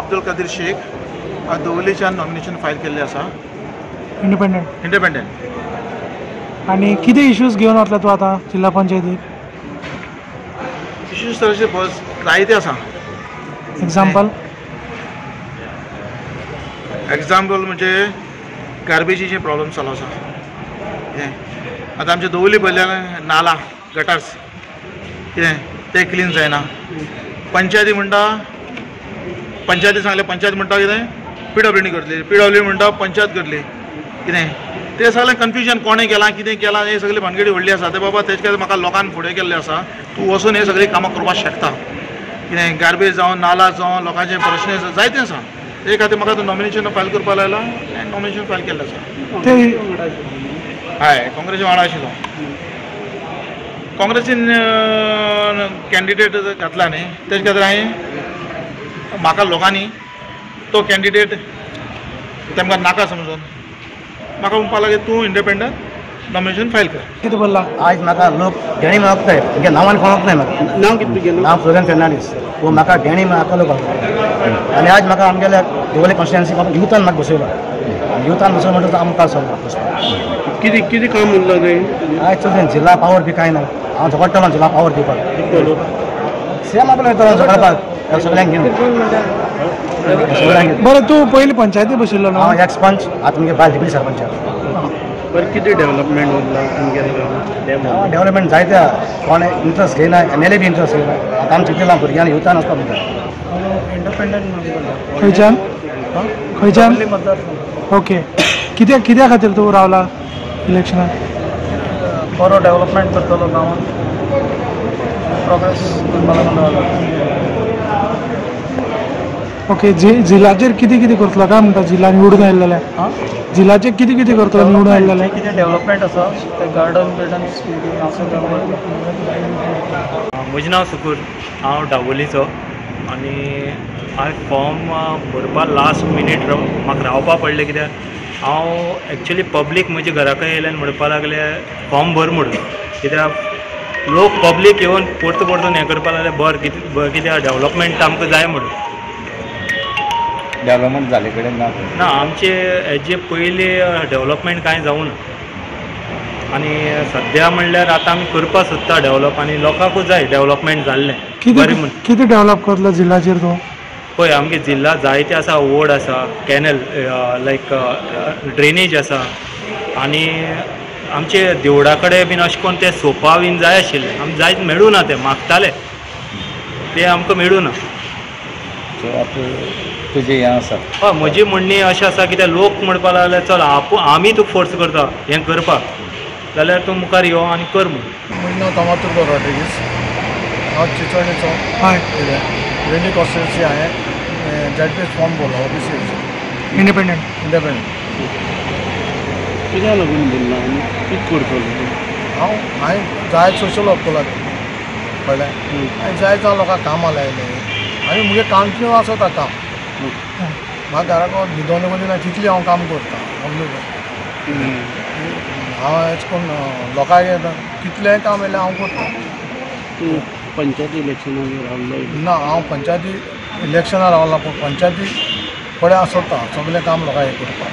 अब्दुल कादीर शेख. हांव दवोलीच्यान nomination file केल्लें आसा. इंडिपेंडंट. इंडिपेंडंट. आनी कितें इश्यूज घेवन वतलो तूं आतां जिल्हा पंचायतीक? इश्यूज तशे जायते आसा. एग्जाम्पल? एग्जाम्पल म्हणजे गार्बेजीचे प्रॉब्लम चालू आसा. कितें आतां आमच्या दवोली पयल्यान नाला गटार्स कितें ते क्लीन जायना. पंचायती म्हणटा, पंचायती सांगलें, पंचायत म्हणटा कितें पीडब्ल्यूडी करतली, पीडब्ल्यूडी म्हणटा पंचायत करतली. कितें तें सगळें कन्फ्युजन, कोणें केलां कितें केलां हें सगळी भानगडी व्हडली आसा. ते बाबा तेजे खातीर म्हाका लोकांक फुडें केल्लें आसा, तूं वचून हें सगळीं कामां करपाक शकता. कितें गार्बेज जावं नाला जावं लोकांचे प्रश्न जायते आसा. ते खातीर म्हाका तूं नॉमिनेशन फायल करपाक लायलां आनी नॉमिनेशन फायल केल्लें आसा. हय, काँग्रेसी वांगडा आशिल्लो. काँग्रेसीन कॅन्डिडेट घातला न्ही, तेजे खातीर हांवें म्हाका लोकांनी तो कॅन्डिडेट तेमकां नाका समजून म्हाका म्हणपाक लागले तूं इंडिपेंडंट नॉमिनेशन फायल कर. कितें बोल्ला? आयज म्हाका लोक घेणी वळखताय, तुगे नांवान वळखनाय म्हाका. नांव कितें तुगेलें? नांव फ्लोरियन फेर्नांडीस. पूण म्हाका घेणी म्हाका लोक वळखता. आनी आज म्हाका आमगेल्या दवोले कॉन्स्टिट्युएन्सी युथान म्हाका बसयलो. आनी युथान बसयलो म्हणटकच आमकां सगळो प्रस्न. कितें कितें काम उरलां थंय? आयज चलता जिल्हा पावर बी कांय ना. हांव झगडटलो जिल्हा पावर दिवपाक. सेम आपलो येतलो झगडपाक सगळ्यांक घेवन. बरें, तूं पयलीं पंचायती बशिल्लो न्हू? हांव एक्स पंच, आतां तुमगे बायल डेप्युटी सरपंच. बरें, कितें डेवलपमेंट उरलां तुमगेलें? डेवलपमेंट जायते कोण इंट्रस्ट घेयना, M L A B interest घेयना. आतां आमी चिंतलां भुरग्यांनी युथान वचपाक म्हणटा. इंडिपेंडंट. खंयच्यान? खंयच्यान? ओके. कित्या कित्या खातीर तूं रावला इलेक्शनाक? बरो डेवलपमेंट करतलो गांवांत, प्रोग्रेस करपा लागून रावला. ओके, जिल्हाचेर कितें कितें करतलो काय म्हणटा? जिल्हा निवडून आयले जाल्यार जिल्हाचेर कितें कितें करतलो निवडून आयले जाल्यार? कितें डेवलपमेंट आसा ते गार्डन बिर्डन आसा ते. म्हजें नांव सुकूर, हांव दाबोलीचो आनी हांवें फॉर्म भरपाक लास्ट मिनीट म्हाका रावपा पडलें. कित्याक हांव एक्चुली पब्लीक म्हज्या घरा कडेन येयलें आनी म्हणपाक लागले फॉर्म भर म्हणून. कित्याक लोक पब्लीक येवन परतून परतून हें करपाक लागले, बर कित्याक डेवलपमेंट आमकां जाय म्हणून. डेवलपमेंट जाले कडेन ना ना आमचे हेजे पयलीं डेवलपमेंट कांय जावूं ना आनी सद्या म्हणल्यार आतां आमी करपाक सोदता डेवलप आनी लोकांकूय जाय डेवलपमेंट जाल्लें. बरें म्हूण कितें डेवलप करतलो जिल्हाचेर तूं? पळय आमगे जिल्हा जायते आसा, वोड आसा, कॅनल लायक ड्रेनेज आसा आनी आमचे देवळा कडेन बीन अशें करून ते सोफा बीन जाय आशिल्ले, आमकां जायत मेळूं ना, ते मागताले ते आमकां मेळूं ना. तुजें हें आसा? हय, म्हजी म्हणणी अशें आसा कित्याक लोक म्हणपाक लागले चल आपूण आमी तुका फोर्स करता हें करपाक, जाल्यार तूं मुखार यो आनी कर म्हणून. म्हजें नांव तोमातुर्गो रॉड्रिगीस, हांव चिंचोणेचो. हय, वेंडी कॉन्स्टिट्युएन्सी हांवें झेड पी फॉर्म भरलो, ओबीसी. इंडिपेंडंट. इंडिपेंडंट. कित्याक लागून भरला आनी कितें करतलो? हांव हांवें जायत सोशल वर्क केला, कळ्ळें? हांवें जायत जावन लोकांक कामां लायलें आनी म्हगे कंटिन्यू आसता काम. म्हाका घराक न्हिदोन ना तितलें हांव काम करता. हांव एश करून लोकांक कितलेंय काम येयलें हांव करता. तूं पंचायत इलेक्शनाक रावलो? ना, हांव पंचायती इलेक्शनाक रावला, पूण पंचायती फुडें आसता सगळें काम लोकांक हें करपाक.